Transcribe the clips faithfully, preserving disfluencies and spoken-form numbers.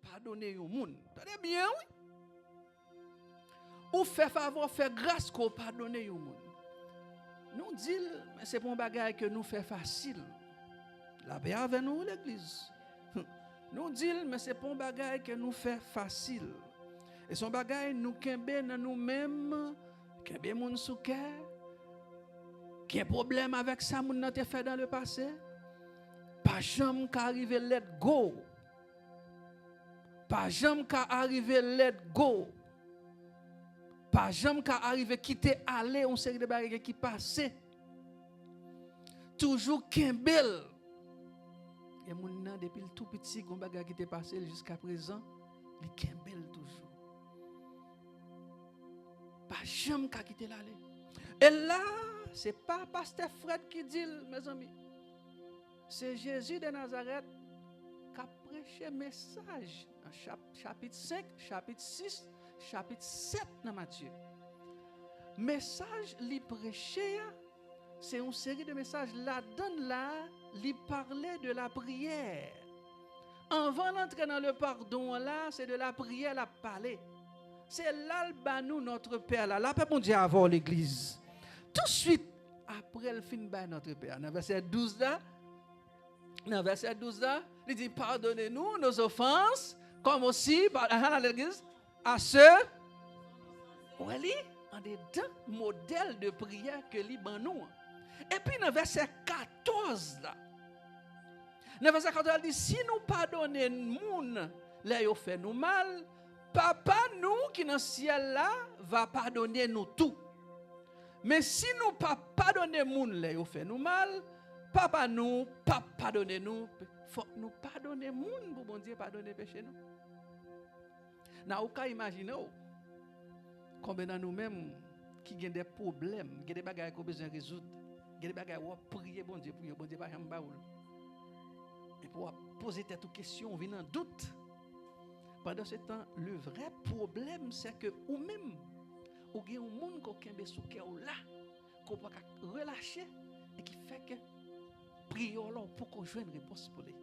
Padone yon moun. Tande byen, wi. Ou fè favè, ou fè gras ke w padone yon moun. Nou di l, men se pa yon bagay ke nou fè fasil. Lapè avè nou, wi, legliz. Nou di l, men se pa yon bagay ke nou fè fasil. E se yon bagay nou kenbe nan nou menm, kenbe moun sou kè, gen pwoblèm avèk sa moun nan te fè dans le passé. Pa janm ka rive let go. Pa janm ka arive let go. Pa janm ka arive kite ale yon seri de bagay ki pase. Toujou kenbe l. Gen moun nan, depi l tou piti, gon bagay ki te pase l jiska prezan, li kenbe l toujou. Pa janm ka kite l ale. E la, se pa pastè Fred ki di l, mezanmi. Se Jezi de Nazarèt k ap preche mesaj nan chap-, chapit senk, chapit sis, chapit sèt nan Matye. Mesaj li preche a, se yon seri de mesaj ladann la, li pale de lapriyè. Anvan l antre nan le pardon an la, se de lapriyè l ap pale. Se la l ba nou Notre Père la. Lapè Bondye avè w, legliz. Touswit apre l fin bay Notre Père, nan vèsè douz la, nan vèsè douz la, li di, pardonnez-nous nos offenses, comme aussi, pa-, ah, la legliz, à ceux, wè li, andedan modèl de priyè ke li ban nou an. Epi nan vèsè katòz la, nan vèsè katòz la, li di, si nou padone moun lè yo fè nou mal, Papa nou ki nan syèl la va padone nou tou. Men si nou pa padone moun lè yo fè nou mal, Papa nou p ap padone nou. Fòk nou padone moun pou Bondye padone peche nou. Nan ou ka imajine w, konbyen nan nou menm ki gen de pwoblèm, gen de bagay ke w bezwen rezoud, gen de bagay w ap priye Bondye pou yo, Bondye pa janm ba ou l. Epi w ap poze tèt ou kesyon, ou vin an dout. Pandan se tan, le vrè pwoblèm, se ke ou menm, ou gen yon moun ke w kenbe sou kè w la, ke w pa ka relache, e ki fè ke priyè w la, ou poko jwenn repons pou li.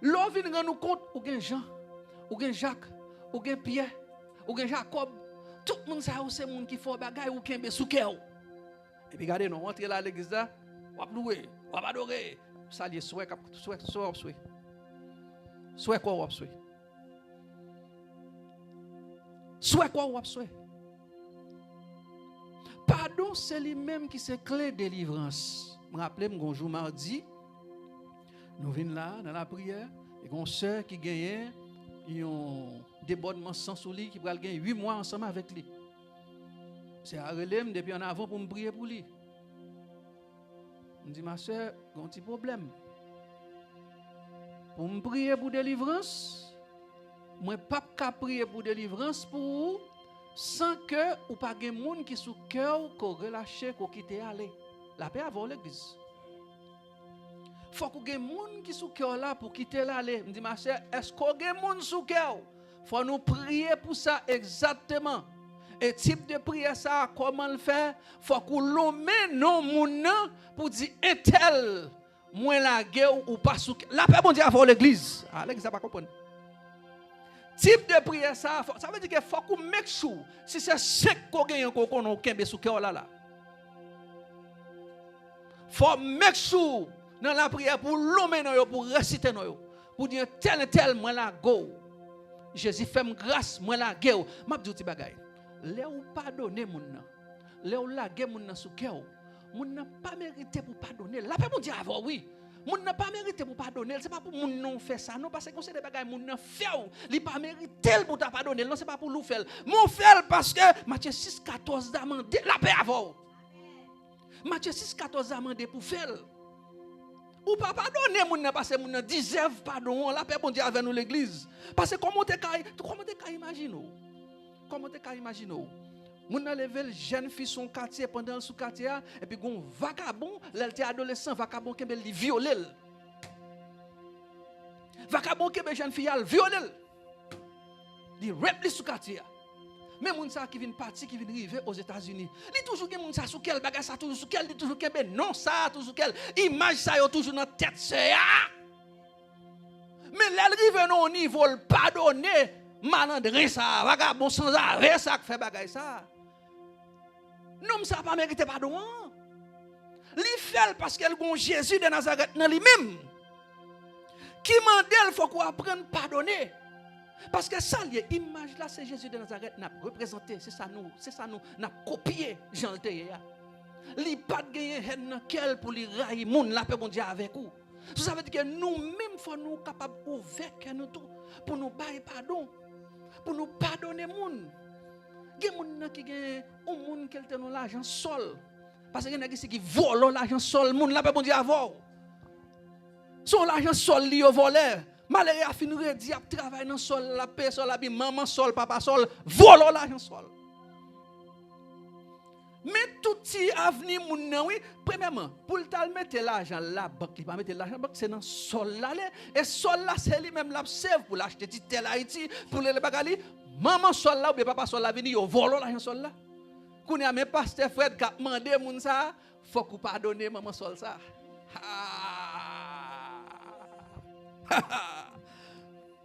Lè w vin rann ou kont, ou gen Jan, ou gen Jak, ou gen Pyè, ou gen Jakòb. Tout moun sa yo se moun ki fè w bagay, ou kenbe sou kè w. Epi gade non, w antre la legliz la, w ap louwe, w ap adore, w salye swè k ap, swè, swè w ap swe. Swè kwa w ap swe. Swè kwa w ap swe. Padon se li menm ki se kle delivrans. M raple m gon jou madi, nou vin la nan lapriyè, e gon sè ki genyen yon debòdman san sou li, ki pral gen uit mwa ansanm avèk li. Sè a rele m depi annavan pou m priye pou li. M di, ma sè, gen yon ti pwoblèm. Pou m priye pou delivrans, mwen p ap ka priye pou delivrans pou ou san ke ou pa gen moun ki sou kè w ke w relache, ke w kite ale. Lapè avè w, legliz. Fòk ou gen moun ki sou kè w la pou w kite l ale. M di, ma sè, èske w gen moun sou kè w? Fò nou priye pou sa egzakteman. E tip de priyè sa a, kòman l fè? Fòk ou lonmen non moun nan pou di, entèl, mwen lage w, ou pa sou kè. Lapè Bondye avè w, legliz. A, legliz la pa konprann. Tip de priyè sa a, fò, sa vle di ke fòk ou make sure, si se senk ke w genyen ke w konnen w kenbe sou kè w la la. Fò make sure nan lapriyè pou w lonmen non yo, pou w resite non yo. Pou w di, entèl, entèl, mwen lage w. Jezi fè m gras, mwen lage w. M ap di w ti bagay. Lè ou padone moun nan, lè ou lage moun nan sou kè w, moun nan pa merite pou w padone l. Lapè Bondye avè w, wi. Moun nan pa merite pou w padone l. Se pa pou moun nan w fè sa, non, paske gon seri de bagay moun nan fè w, li pa merite l pou w ta padone l, non, se pa pou l ou fè l. Men w fè l paske Matye sis katòz la mande, lapè avè w. Matye sis katòz la mande pou fè l. Ou pa padone moun nan paske moun nan dizèv padon an. Lapè Bondye avè nou, legliz. Paske kòman w te ka, kòman w te ka imajine w? Kòman w te ka imajine w? Moun nan leve l, jèn fi sou yon katye, pandan l sou katye a, epi gon vakabon, lè l te adolesan, vakabon kenbe l, li vyole l. Vakabon kenbe jèn fi a, l vyole l. Li rape li sou katye a. Men moun sa a ki vin pati, ki vin rive Ozetazini. Li toujou gen moun sa a sou kè l, bagay sa a toujou sou kè l, li toujou kenbe non sa a toujou sou kè l. Imaj sa yo toujou nan tèt sè a. Lè l rive nan yon nivo, l padone malandren sa a, vagabon sanzave sa a k fè bagay sa a. Nonm sa a pa merite padon an. Li fè l paske l gen yon Jezi de Nazarèt nan li menm ki mande l, fòk ou aprann padone. Paske sa l ye, imaj la se Jezi de Nazarèt n ap reprezante, se sa nou, se sa nou n ap kopye jan l te ye a. Li pa t genyen hèn nan kè l pou li rayi moun, lapè Bondye avèk ou. So, sa vle di ke nou menm, fò nou kapab ouvè kè nou tou pou nou bay padon, pou nou padone moun. Gen moun nan ki gen yon moun ke l te nan lajan sòl. Paske gen nèg isi ki vòlò lajan sòl moun, lapè Bondye avè w. Se yon lajan sòl li yo vòlè. Malere a fin redi, ap travay nan sòl la, ap peye sòl la, epi manman sòl, papa sòl vòlò lajan sòl. Men tout ti avni moun nan, wi. Premyèman, pou l t al mete lajan l labank, li pa mete lajan bank, se nan sòl la l ale. E sòl la, se li menm l ap sèvi pou l achte ti tè Ayiti, pou l rele bagay li. Manman sòl la oubyen papa sòl la vini, yo vòlò lajan sòl la. Kounye a, men pastè Fred k ap mande moun sa a, fòk ou padone manman sòl sa. Ha!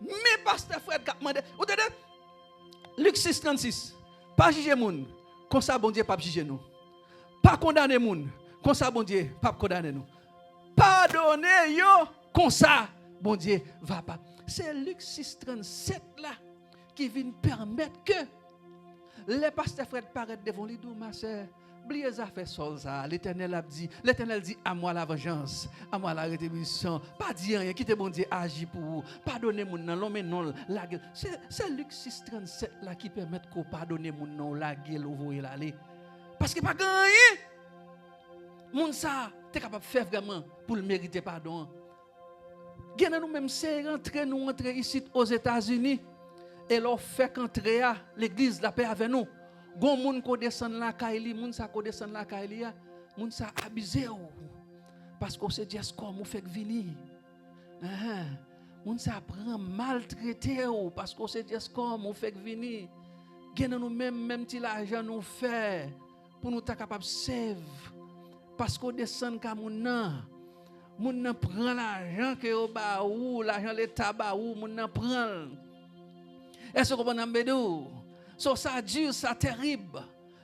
Men pastè Fred k ap mande. Ou tande? Lik sis trannsis. Pa jije moun, konsa Bondye p ap jije nou. Pa kondane moun, konsa Bondye p ap kondane nou. Padone yo, konsa Bondye va pa. Se Lik sis trannsèt la ki vin pèmèt ke lè pastè Fred parèt devan w, li di w, ma sè, bliye zafè sòl sa a. Letènèl ap di, Letènèl di, à moi la vengeance, à moi la rétribution. Pa di anyen, kite Bondye aji pou ou. Padone moun nan, lonmen non l, lage l. Se, se Lik sis trannsèt la ki pèmèt ke w padone moun nan, w lage l, w voye l ale. Paske pa gen anyen moun sa a te kapab fè vrèman pou l merite padon an. Gen nan nou menm, se rantre nou rantre isit Ozetazini. E lè w fèk antre a, legliz, lapè avè nou. Gon moun ko desann lakay li, moun sa ko desann lakay li a, moun sa abize w. Paske w se dyès kòm ou fèk vini. Enhen. Moun sa pran maltrete w, paske w se dyès kòm ou fèk vini. Gen nan nou menm, menm ti lajan nou fè pou nou ta kapab sèv. Paske w desann ka moun nan. Moun nan pran lajan ke yo ba ou, lajan leta ba ou, moun nan pran l. Èske w konprann sa m vle di w? So, sa di, sa tèrib.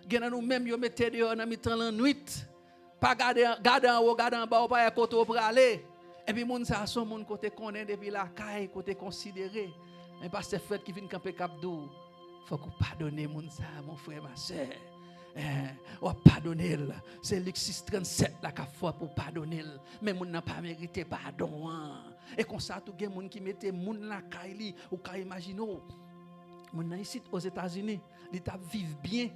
Gen nan nou menm yo mete deyò nan mitan lannwit. Pa gade, gade anwo, gade anba, ou pa wè kote w prale. Epi moun sa a se yon moun kote konnen depi lakay, kote konsidere. Men pastè Fred ki vin kanpe k ap di w, fòk ou padone moun sa a, mon frè, ma sè. Eh, w ap padone l. Se Lik sis trannsèt la k ap fè pou w padone l. Men moun nan pa merite padon an. E konsa tou gen moun ki mete moun lakay li, ou ka imajine w. Moun nan isit Ozetazini, li t ap viv byen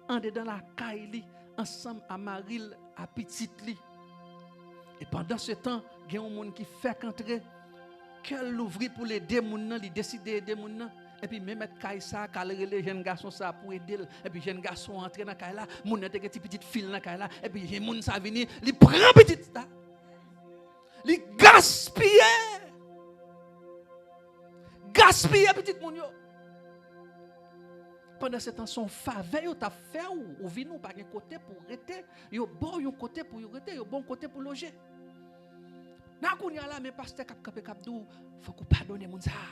andedan lakay li, ansanm a mari l, a pitit li. E pandan se tan, gen yon moun ki fèk antre, kè l louvri pou l ede moun nan, li deside ede moun nan. Epi men mèt kay sa a k al rele jèn gason sa a pou ede l. Epi jèn gason an antre nan kay la, moun nan te gen ti pitit fi l nan kay la. Epi jen moun sa a vini, li pran pitit sa. Li gaspiye. Gaspiye pitit moun yo. Pandan se tan, se yon favè yo t ap fè w. Ou vini, ou pa gen kote pou w rete. Yo ba w yon kote pou w rete, yo ba w yon kote pou w loje. Nan kounye a la, men pastè k ap kanpe, k ap di w, fòk ou padone moun sa a.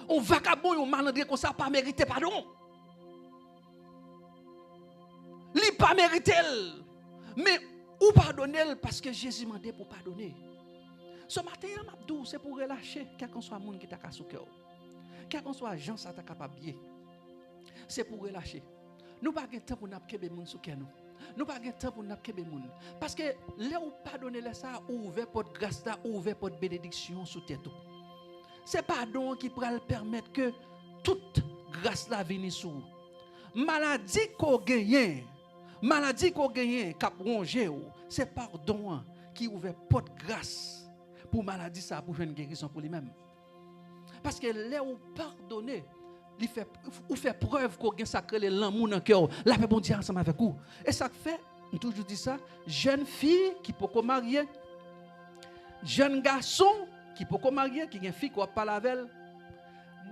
Yon vagabon, yon malandren konsa pa merite padon. Li pa merite l. Men ou padone l paske Jezi mande pou w padone. So maten an, m ap di w, se pou w relache, kèlkanswa moun ki ta ka sou kè w. Kèlkanswa jan sa ta kapab ye. Se pou w relache. Nou pa gen tan pou n ap kenbe moun sou kè nou. Nou pa gen tan pou n ap kenbe moun. Paske lè ou padone, lè sa a, ou ouvè pòt gras la, ou ouvè pòt benediksyon sou tèt ou. Se padon an ki pral pèmèt ke tout gras la vini sou ou. Maladi ke w genyen, maladi ke w genyen k ap wonje w, se padon an ki ouvè pòt gras pou maladi sa a pou jwenn gerizon pou li menm. Paske lè ou padone, li fè, ou fè prèv ke w gen sa k rele lanmou nan kè w. Lapè Bondye ansanm avèk ou. E sa k fè, m toujou di sa, jèn fi ki poko marye, jèn gason ki poko marye, ki gen fi ke w ap pale avè l,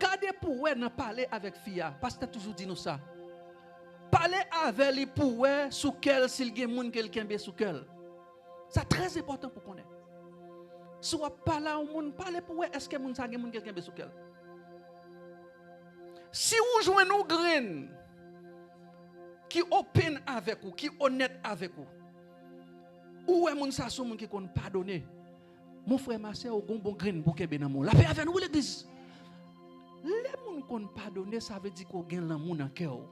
gade pou w wè nan pale avèk fi a. Pastè toujou di nou sa. Pale avè li pou w wè sou kè l, si l gen moun ke l kenbe sou kè l. Sa trè enpòtan pou konnen. Si w ap pale a yon moun, pale pou w wè èske moun sa gen moun ke l kenbe sou kè l. Si ou jwenn yon grenn ki open avèk ou, ki onèt avèk ou, ou wè moun sa se yon moun ki konn padone, mon frè, ma sè, ou gon bon grenn pou kenbe nan men w. Lapè avè nou, wi, legliz. Lè moun konn padone, sa vle di ke w gen lanmou nan kè w.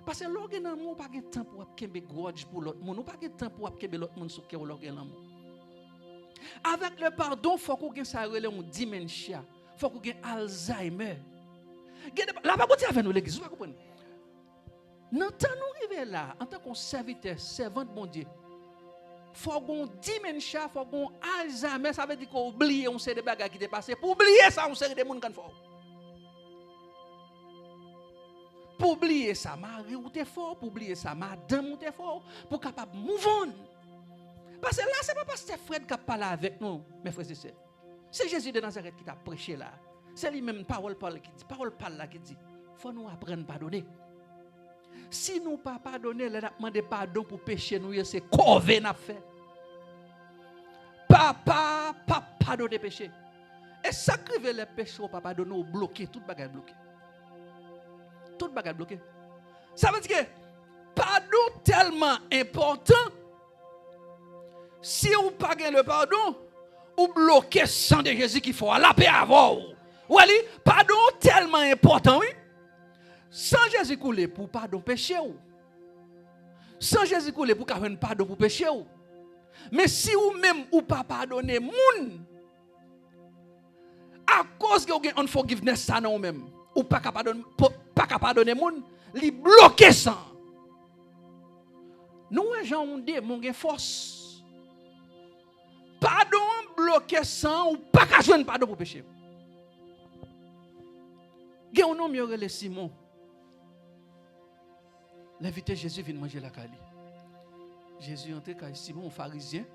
Paske lè w gen lanmou, ou pa gen tan pou w ap kenbe grudge pou lòt moun. Ou pa gen tan pou w ap kenbe lòt moun sou kè w lè w gen lanmou. Avèk le padon, fòk ou gen sa yo rele yon dementia. Fòk ou gen Alzheimer. Gen de, lapè Bondye avè nou, legliz, ou pa konprann. Nan tan nou rive la, antanke yon sèvitè, sèvant Bondye, fò w gen yon dementia, fò w gen yon Alzheimer, sa vle di ke w bliye yon seri de bagay ki te pase, pou w bliye sa yon seri de moun konn fè w. Pou w bliye sa mari w te fè w, pou w bliye sa madanm ou te fè w, pou w kapab move on. Paske la, se pa pastè Fred k ap pale avèk nou, mes frères et sœurs. Se Jezi de Nazarèt ki t ap preche la. Se li menm pawòl pa l ki di, pawòl pa l la ki di, fò nou aprann padone. Si nou pa padone, lè n ap mande padon pou peche nou yo, se kòve n ap fè. Papa p ap padone peche. E sa k rive lè peche w pa padone, w bloke, tout bagay bloke. Tout bagay bloke. Sa vle di ke padon tèlman enpòtan, si w pa gen le padon, ou bloke san de Jezi ki fè w a, lapè avè w. Ou wè li, padon tèlman enpòtan, wi. San Jezi koule pou padon peche w. San Jezi koule pou ka jwenn padon pou peche w. Men si ou menm ou pa padone moun, akoz ke w gen unforgiveness sa nan ou menm, ou pa ka padone, po- pa ka padone moun, li bloke san. Nou wè jan yon demon gen fòs. Padon an bloke san, ou pa ka jwenn padon pou peche w. Gen yon nonm yo rele Simon. L envite Jezi vin manje lakay li. Jezi antre kay Simon, yon farizyen.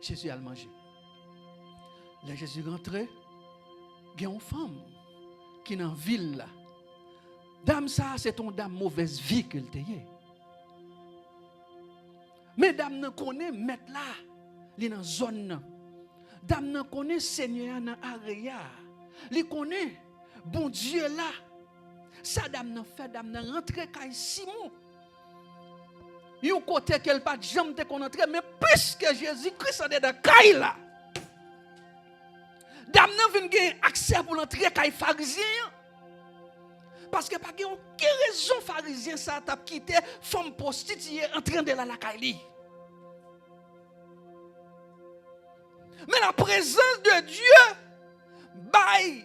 Jezi al manje. Lè Jezi rantre, gen yon fanm ki nan vil la. Dam sa a, se te yon dam movèz vi ke l te ye. Men dam nan konnen mèt la, li nan zòn nan. Dam nan konnen Senyè a nan areya a. Li konnen Bondye la. Sa dam nan fè, dam nan rantre kay Simon. Yon kote ke l pa t janm te konn antre, men piske Jezi Kris andedan kay la, dam nan vin gen aksè pou l antre kay farizyen an. Paske pa gen okenn rezon farizyen sa a t ap kite fanm pwostitiye antre anndan lakay li. Men la prezans de Dye bay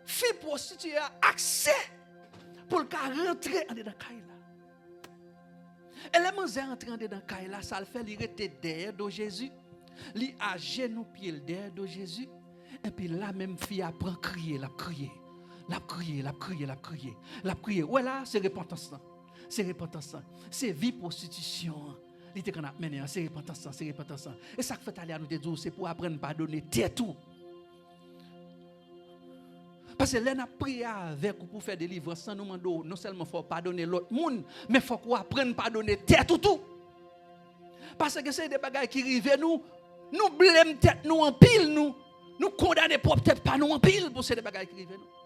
fi pwostitiye a aksè pou l ka rantre andedan kay la. E lè manzè rantre andedan kay la, sa l fè, li rete dèyè do Jezi. Li ajenou pye l dèyè do Jezi. Epi la menm fi a pran kriye, l ap kriye. L ap kriye, l ap kriye, l ap kriye. L ap kriye. Ou wè la, se repantans lan. Se repantans lan. Se vi pwostitisyon an li te konn ap mennen an, se repantans lan, se repantans lan. E sa k fè talè a nou te di w, se pou w aprann padone tèt ou. Paske lè n ap priye avèk ou pou fè delivrans lan, nou mande w non sèlman fò w padone lòt moun, men fòk ou aprann padone tèt ou tou. Paske gen seri de bagay ki rive nou, nou blame tèt nou anpil, nou, nou kondane pwòp tèt pa nou anpil pou seri de bagay ki rive nou.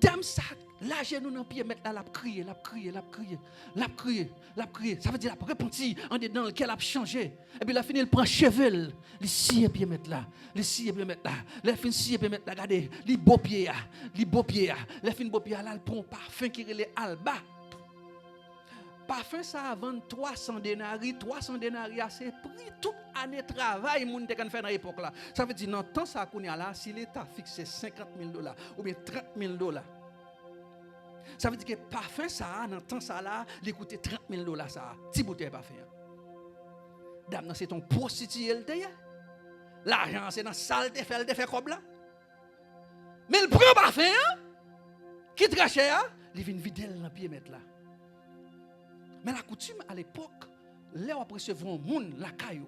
Dam sa laje nou nan pye mèt la, l ap kriye, l ap kriye, l ap kriye, l ap kriye, l ap kriye. Sa vle di l ap repanti andedan l, kè l ap chanje. Epi lè fini, l pran cheve l, li siye pye mèt la, li siye pye mèt la. Lè l fin siye pye mèt la, gade, li bo pye a, li bo pye a. Lè l fin bo pye a la, l pran yon pafen ki rele alba. Pafen sa a vann twa san denari. Twa san denari a se pri tout ane travay moun te konn fè nan epòk la. Sa vle di nan tan sa a kounye a la, si Leta fikse senkant mil dola oubyen trant mil dola, sa vle di ke pafen sa a, nan tan sa la, li koute trant mil dola sa a, ti boutèy pafen an. Dam nan se t on pwostitiye l te ye. Lajan an se nan sa l te fè, l te fè kòb la. Men l pran pafen an, ki trè chè a, li vin vide l nan pye mèt la. Men lakoutim alepòk, lè w ap resevwa yon moun lakay ou,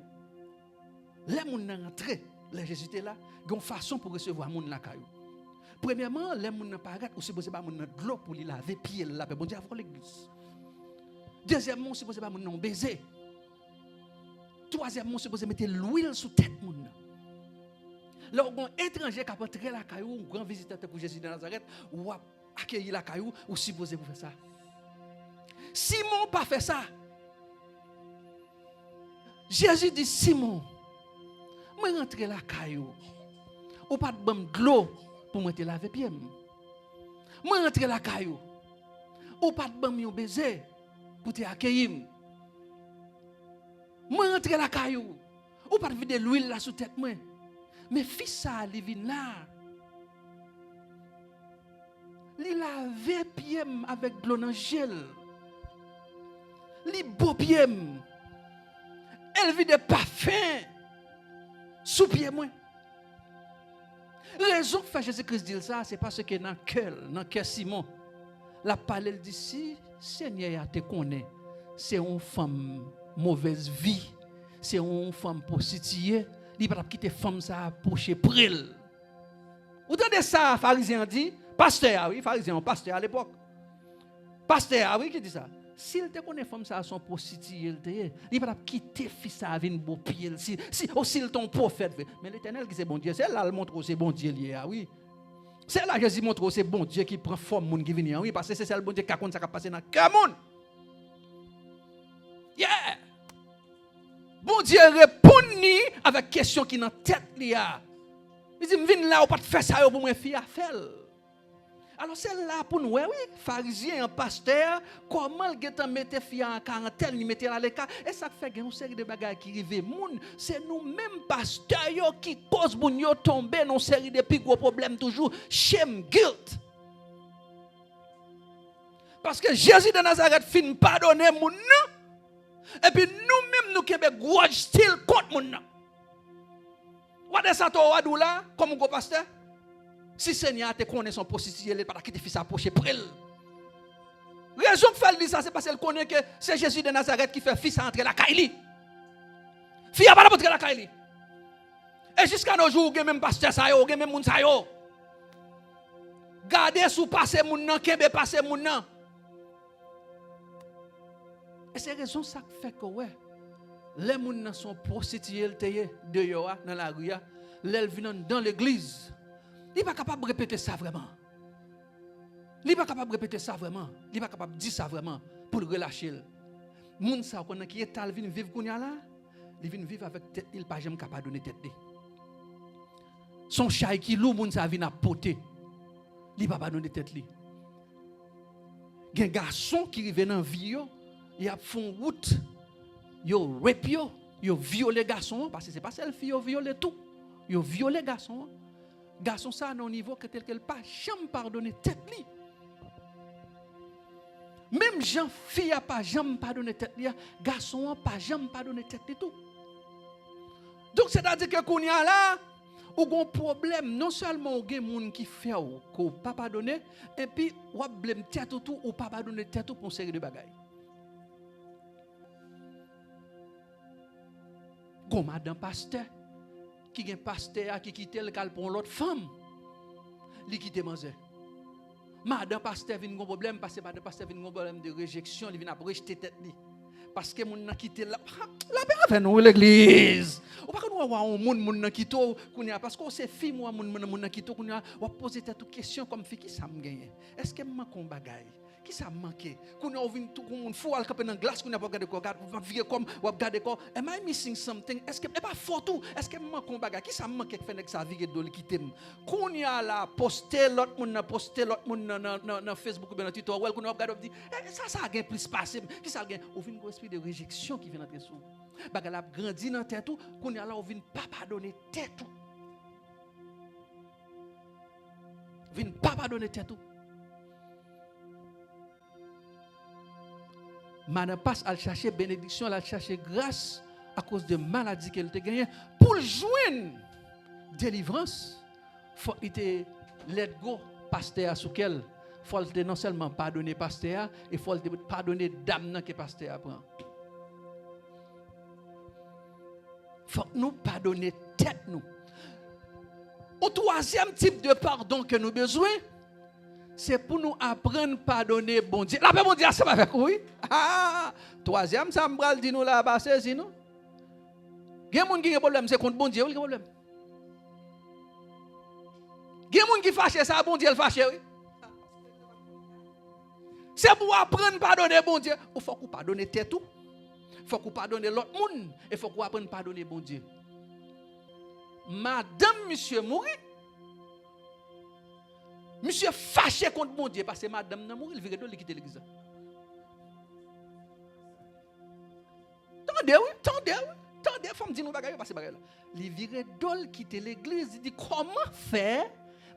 lè moun nan rantre, lè Jezi te la, gen yon fason pou resevwa moun lakay ou. Premyèman, lè moun nan parèt, ou sipoze ba moun nan dlo pou li lave pye l lapè Bondye avè w legliz. Dezyèmman, ou sipoze ba moun nan yon beze. Twazyèmman, ou sipoze mete lwil sou tèt moun nan. Lè w gen yon etranje k ap antre lakay ou, yon gran vizitè tankou Jezi de Nazarèt, w ap akeyi lakay ou, ou sipoze pou fè sa. Simon pa fè sa. Jezi di, Simon, mwen rantre lakay ou. Ou pa t ban m dlo pou mwen te lave pye m. Mwen rantre lakay ou. Ou pa t ban m yon beze pou te akeyi m. Mwen rantre lakay ou. Ou pa t vide lwil la sou tèt mwen. Men fi sa a, li vin la. Li lave pye m avèk dlo nan je l. Li bo pye m. E l vide pafen sou pye mwen. Rezon k fè Jezi Kris di l sa, se paske nan kè l, nan kè Simon, l ap pale, l di, si Senyè a te konnen se yon fanm movèz vi, se yon fanm pwostitiye, li pa t ap kite fanm sa a pwoche pre l. Ou tande sa Farizyen an di? Pastè a, wi, Farizyen an, pastè a lepòk. Pastè a, wi, ki di sa. Si l te konnen fanm sa a se yon pwostitiye l te ye, li pa t ap kite fi sa a vin bo pye l. Si, si, o, si l te yon pwofèt vre. Men Letènèl ki se Bondye, se la l montre w se Bondye l ye a, wi. Se la Jezi montre w se Bondye ki pran fòm moun ki vini an, wi, paske se sèl Bondye ki ka konn sa k ap pase nan kè moun. Yeah! Bondye reponn li avèk kesyon ki nan tèt li a. Li di, m vin la, ou pa t fè sa yo pou mwen, fi a fè l. Alò, se la pou n wè, wi, Farizyen an, pastè a, kòman l gentan mete fi a an karantèn, li mete l aleka. E sa k fè gen yon seri de bagay ki rive moun, se nou menm pastè yo ki koz moun yo tonbe nan yon seri de pi gwo pwoblèm toujou, shame, guilt. Paske Jezi de Nazarèt fin padone moun nan, epi nou menm nou kenbe grudge still kont moun nan. Wade sa Towo a di w la, kòm yon gwo pastè, si Senyè a te konnen se yon pwostitiye l ye, li pa t ap kite fi sa a pwoche pre l. Rezon k fè l di sa, se paske l konnen ke se Jezi de Nazarèt ki fè fi sa a antre lakay li. Fi a pa t ap antre lakay li. E jiska no jou, ou gen menm pastè sa yo, ou gen menm moun sa yo. Gade si w pase moun nan, kenbe pase moun nan. E se rezon sa k fè ke w wè, lè moun nan se yon pwostitiye l te ye, deyò a, nan lari a, lè l vin anndan legliz, li pa kapab repete sa vrèman. Li pa kapab repete sa vrèman. Li pa kapab di sa vrèman pou l relache l. Moun sa, ou konn nan ki eta l vin viv kounye a la? Li vin viv avèk tèt li, li pa janm ka padone tèt li. Se yon chay ki lou moun sa vin ap pote. Li pa padone tèt li. Gen gason ki rive nan vi yo, y ap fè yon wout, yo rape yo, yo vyole gason an, paske se pa sèl fi yo vyole tou. Yo vyole gason an. Gason sa a nan yon nivo ke tèlke l pa janm padone tèt li. Menm jan fi a pa janm padone tèt li a, gason an pa janm padone tèt li tou. Donk, sètadi ke kounye a la, ou gon pwoblèm, non sèlman ou gen moun ki fè w ke w pa padone, epi w ap blame tèt ou tou, ou pa padone tèt ou pou yon seri de bagay. Gon madan pastè ki gen pastè a ki kite l k al pran yon lòt fanm. Li kite manzè. Madan pastè vin gon pwoblèm, paske madan pastè vin gon pwoblèm de rejeksyon, li vin ap rejte tèt li. Paske moun nan kite l, l ap, ha, lapè avè nou, wi, legliz. Ou pa konn wè, wè yon moun, moun nan kite w, kounye a, paske w se fi, moun, moun, moun, moun nan kite w, kounye a, w ap poze tèt ou kesyon kòm fi, kisa m genyen? Èske m manke yon bagay? Kisa m manke? Kounye a w vin tou kou moun fou, al kanpe nan glas, kounye a w ap gade kò, gad, w ap vire kò m, w ap gade kò. Am I missing something? Èske, e pa fòt ou? Èske m manke yon bagay? Kisa m manke k fè nèg sa vire do l kite m? Kounye a la, poste lòt moun nan, poste lòt moun nan, nan, nan, nan Facebook oubyen nan Twitter, w wè l, kounye a w ap gade, w ap di, e, sa, sa gen plis pase m. Kisa l gen? Ou vin gon espri de rejeksyon ki vin antre sou ou. Bagay la ap grandi nan tèt ou, kounye a la, ou vin pa padone tèt ou. Vin pa padone tèt ou. Madan pas al chache benediksyon, al chache gras akoz de maladi ke l te genyen. Pou l jwenn delivrans, fòk li te let go pastè a sou kè l. Fò l te non sèlman padone pastè a, e fò l te padone dam nan ke pastè a pran. Fòk nou padone tèt nou. Yon twazyèm tip de padon ke nou bezwen, se pou nou aprann padone Bondye. Lapè Bondye ansanm avèk ou, wi. Ah, twazyèm sa m pral di nou la, pa sezi nou. Gen moun ki gen pwoblèm, se kont Bondye wi l gen pwoblèm. Gen moun ki fache, se a Bondye l fache, wi. Se pou w aprann padone Bondye. Ou fòk ou padone tèt ou. Fòk ou padone lòt moun. E fòk ou aprann padone Bondye. Madanm misye mouri. Misye fache kont Bondye paske madanm nan mouri, li vire do l, li kite legliz la. Tande, wi, tande, wi, tande, fò m di nou bagay yo, pase bagay la. Li vire do l kite legliz, li di, "Kòman fè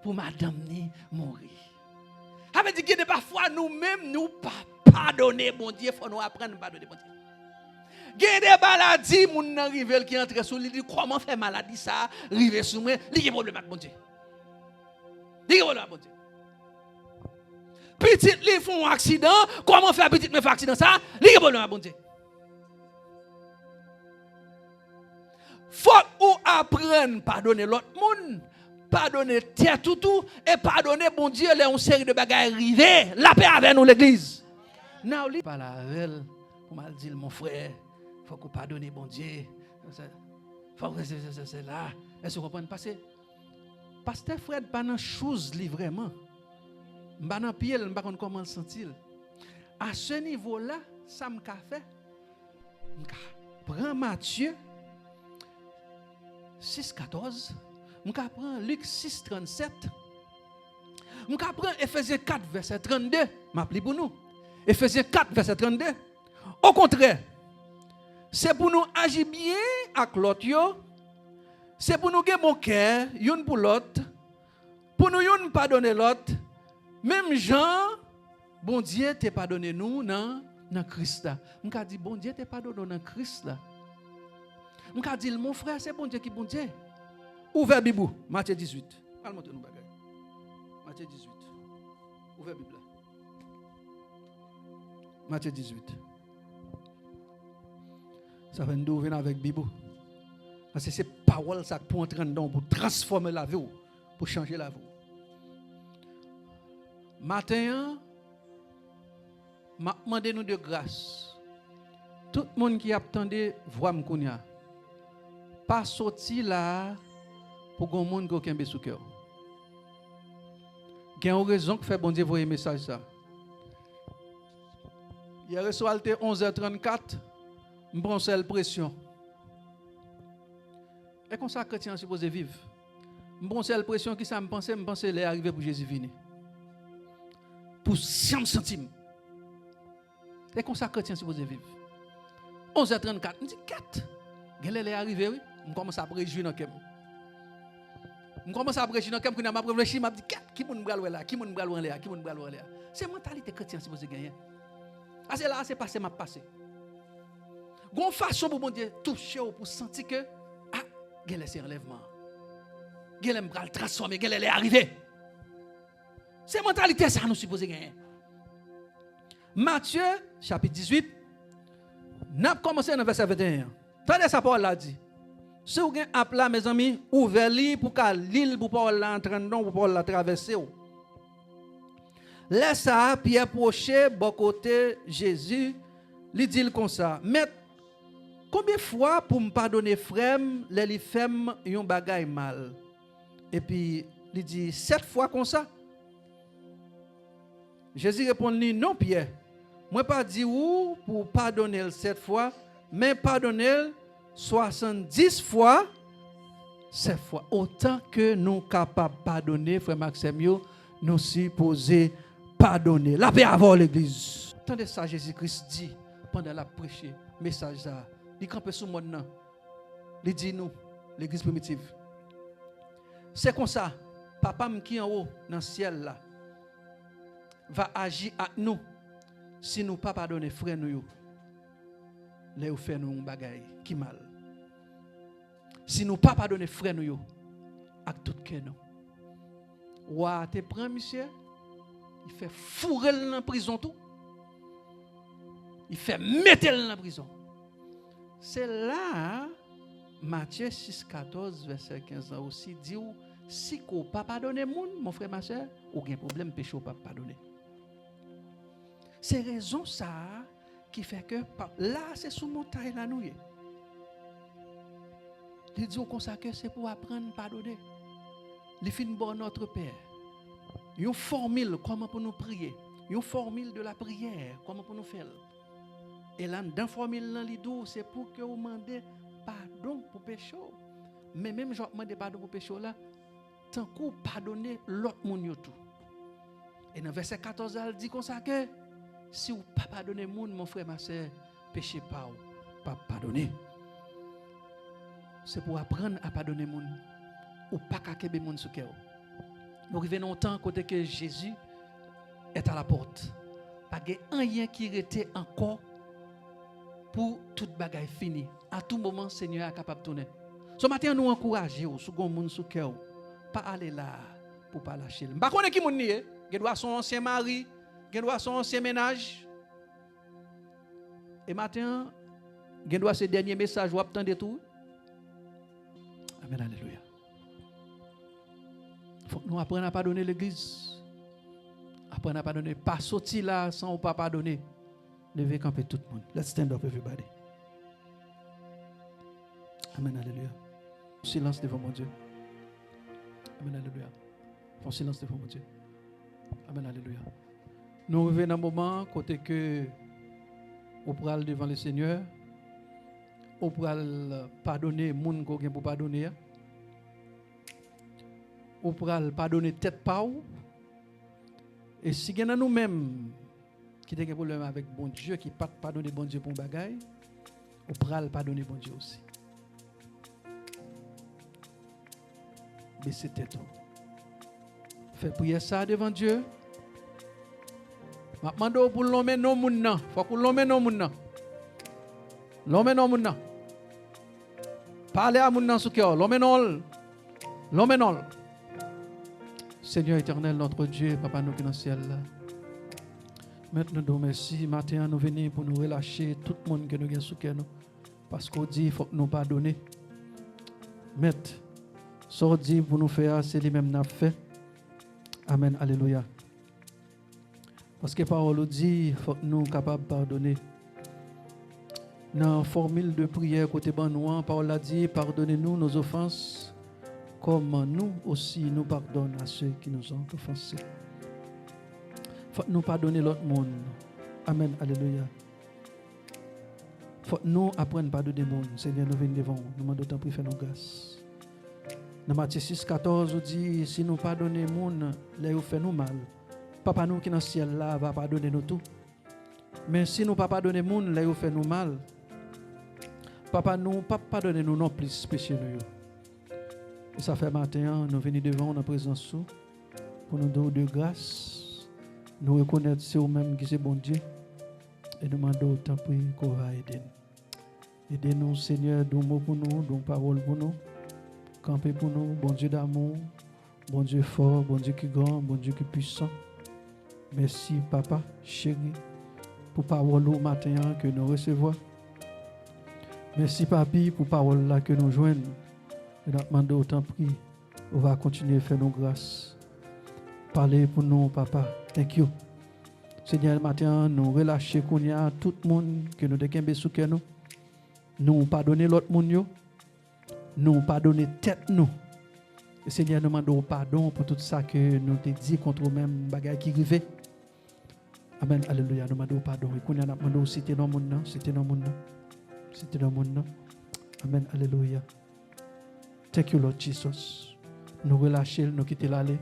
pou madanm ni mouri?" Sa vle di, gen de pafwa, nou menm, nou pa padone Bondye, fò nou aprann padone Bondye. Gen de maladi, moun nan rive l ki antre sou li, li di, "Kòman fè maladi sa a rive sou mwen?" Li gen pwoblèm ak Bondye. Li gen pwoblèm ak Bondye. Pitit li fè yon aksidan, kòman fè pitit mwen fè aksidan sa? Li gen pwoblèm ak Bondye. Fòk ou aprann padone lòt moun, padone tèt ou tou, e padone Bondye lè yon seri de bagay rive. Lapè avè nou, legliz. Now li pale avè l pou m al di l, "Mon frè, fòk ou padone Bondye." Fòk se, se, se, se la. Èske w konprann? Paske Pastè Fred pa nan shoes li vrèman. M pa nan pye l, m pa konn kòman l santi l. A se nivo la, sa m ka fè, m ka pran Matye sis katòz, m ka pran Lik sis trannsèt, m ka pran Efezyen kat vèsè trannde, m ap li pou nou. Efezyen kat vèsè trannde. Okontrè, se pou nou aji byen ak lòt yo, se pou nou gen bon kè youn pou lòt, pou nou youn padone lòt, menm jan Bondye te padone nou nan, nan Kris la. M ka di, "Bondye te padone w nan Kris la." M ka di l, "Mon frè, se Bondye ki Bondye." Ouvè Bib ou, Matye dizuit. Al montre nou bagay. Matye dizuit. Ouvè Bib la. Matye dizuit. Sa fè n di w vin avèk Bib ou. Paske se pawòl sa k pou antre anndan w, pou transfòme lavi w, pou chanje lavi w. Maten an, m ap mande nou de gras. Tout moun ki ap tande vwa m kounye a, pa soti la a pou gon moun ke w kenbe sou kè w. Gen yon rezon k fè Bondye voye mesaj sa. Yè reswa l te onz è trannkat, m pran yon sèl presyon. E konsa kretyen an sipoze viv. M pran yon sèl presyon, kisa m panse? M panse lè a rive pou Jezi vini. Pou jan m santi m. E konsa kretyen an sipoze viv. Onz è trannkat, m di, "Kèt! Genlè lè a rive, wi." M kòmanse ap rejwi nan kè m. M kòmanse ap rejwi nan kè m, kounye a m ap reflechi, m ap di, "Kèt! Ki moun m pral wè la? Ki moun m pral wè anlè a? Ki moun m pral wè anlè a?" Se mantalité kretyen an sipoze genyen. Pase la a, se pase m ap pase. Gon fason pou Bondye touche w, pou w santi ke, a, genlè se anlèvman an. Genlè m pral transfòme, genlè lè a rive. Se mantalite sa nou sipoze genyen. Matye, chapit dizuit, n ap kòmanse nan vèsè venteyen an. Tande sa pawòl la di. Si w gen app la, mezanmi, ouvè li pou w ka li l, pou pawòl la antre anndan w, pou pawòl la travèse w. Lè sa a, Pyè pwoche bò kote Jezi, li di l konsa, "Mèt, konbyen fwa pou m padone frè m lè li fè m yon bagay mal?" Epi li di, "Sèt fwa konsa?" Jezi reponn li, "Non, Pyè, mwen pa di w pou w padone l sèt fwa, men padone l swasanndis fwa sèt fwa." Otan ke nou kapab padone, frè m ak sè m yo, nou sipoze padone. Lapè avè w, legliz. Tande sa Jezi Kris di pandan l ap preche mesaj sa a. Li kanpe sou mòn nan. Li di nou, legliz primitiv, "Se konsa, Papa m ki anwo nan syèl la va aji ak nou si nou pa padone frè nou yo lè yo fè nou yon bagay ki mal." Si nou pa padone frè nou yo ak tout kè nou. Wa a te pran misye, li fè foure l nan prizon tou. Li fè mete l nan prizon. Se la a, Matye sis katòz, vèsè kenz lan osi di w, si ke w pa padone moun, mon frè, ma sè, ou gen pwoblèm, peche w p ap padone. Se rezon sa a ki fè ke pa, la, se sou montay la nou ye. Li di w konsa ke se pou w aprann padone. Li fin ba w Notre Père. Yon fòmil kòman pou nou priye. Yon fòmil de la priyè, kòman pou nou fè l. E la, anndan fòmil lan, li di w, se pou ke w mande padon pou peche w. Men menm jan w ap mande padon pou peche w la, tankou w padone lòt moun yo tou. E nan vèsè katòz la, l di konsa ke, si w pa padone moun, mon frè, ma sè, peche pa w p ap padone. Se pou w aprann a padone moun. Ou pa ka kenbe moun sou kè w. Nou rive nan yon tan kote ke Jezi est à la porte. Pa gen anyen ki rete ankò pou tout bagay fini. A tou moman, Senyè a kapab tounen. So maten an, nou ankouraje w, si w gen yon moun sou kè w, pa ale la a pou w pa lache l. M pa konnen ki moun li ye. Gen dwa se yon ansyen mari, gen dwa se yon ansyen mennaj. E maten an, gen dwa se dènye mesaj w ap tande tou. Amèn, alelouya. Fòk nou aprann a padone legliz. Aprann a padone. Pa soti la san ou pa padone. Leve kanpe tout moun. Let's stand up, everybody. Amèn, alelouya. Silans devan Bondye. Amèn, alelouya. Fè yon silans devan Bondye. Amèn, alelouya. Nou rive nan moman kote ke ou pral devan le Senyè, ou pral padone moun ke w gen pou padone a, ou pral padone tèt pa w, e si gen nan nou menm ki te gen pwoblèm avèk Bondye, ki pa t padone Bondye pou yon bagay, ou pral padone Bondye osi. Bese tèt ou. Fè priyè sa a devan Dye. M ap mande w pou w lonmen non moun nan. Fòk ou lonmen non moun nan. Lonmen non moun nan. Pale a moun nan sou kè w. Lonmen non l. Lonmen non l. Senyè Etènèl, notre Dieu, Papa nou ki nan syèl la. Mèt, nou di w mèsi. Maten an, nou vini pou nou relache tout moun ke nou gen sou kè nou. Paske w di fòk nou padone. Mèt, sa w di pou nou fè a, se li menm n ap fè. Amèn, alelouya. Paske pawòl ou di fòk nou kapab padone. Nan fòmil de priyè kote ban nou an, pawòl la di, pardonnez-nous nos offenses, comme nous aussi nous pardonnons à ceux qui nous ont offensés. Fòk nou padone lòt moun. Amèn, alelouya. Fòk nou aprann padone moun. Senyè, nou vin devan w. Nou mande w tanpri fè nou gras. Nan Matye sis katòz, ou di, si nou padone moun lè yo fè nou mal, Papa nou ki nan syèl la va padone nou tou. Men si nou pa padone moun lè yo fè nou mal, Papa nou p ap padone nou nonplis peche nou yo. E sa fè maten an, nou vini devan w nan prezans ou, pou nou di w de gras. Nou rekonèt se ou menm ki se Bondye. E nou mande w, tanpri, ke w va ede n. Ede nou, Senyè, di yon mo pou nou, di yon pawòl pou nou. Kanpe pou nou, Bondye damou, Bondye fò, Bondye ki gran, Bondye ki pwisan. Mèsi, Papa cheri, pou pawòl ou maten an ke nou resevwa. Mèsi, Papi, pou pawòl la ke nou jwenn. E n ap mande w, tanpri, ou va kontinye fè nou gras. Pale pou nou, Papa. Thank you. Senyè, maten an, nou relache kounye a tout moun ke nou te kenbe sou kè nou. Nou padone lòt moun yo. Nou padone tèt nou. E Senyè, nou mande w padon pou tout sa ke nou te di kont ou menm, bagay ki rive. Amèn, alelouya. Nou mande w padon. E kounye a, n ap mande w site non moun nan, site non moun nan, site non moun nan. Amèn, alelouya. Thank you, Lord Jesus. Nou relache l, nou kite l ale.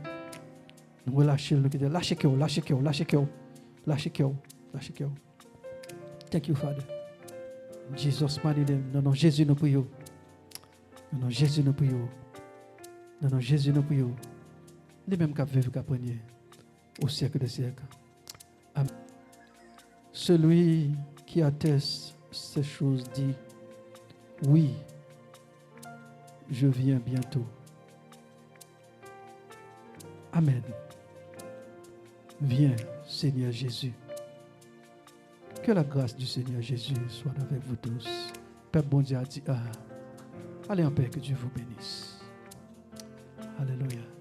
Nou relache l, nou kite l. Lache kè w, lache kè w, lache kè w. Lache kè w, lache kè w. Thank you, Father. Jesus mighty name. Nan non Jezi nou priye w. Nan non Jezi nou priye w. Nan non Jezi nou priye w. Li menm k ap viv, k ap renye au siècle des siècles. Amen. Celui qui atteste ces choses dit, oui, je viens bientôt. Amen. Viens, Seigneur Jésus. Que la grâce du Seigneur Jésus soit avec vous tous. Pèp Bondye a di, ah, allez en paix, que Dieu vous bénisse. Alelouya.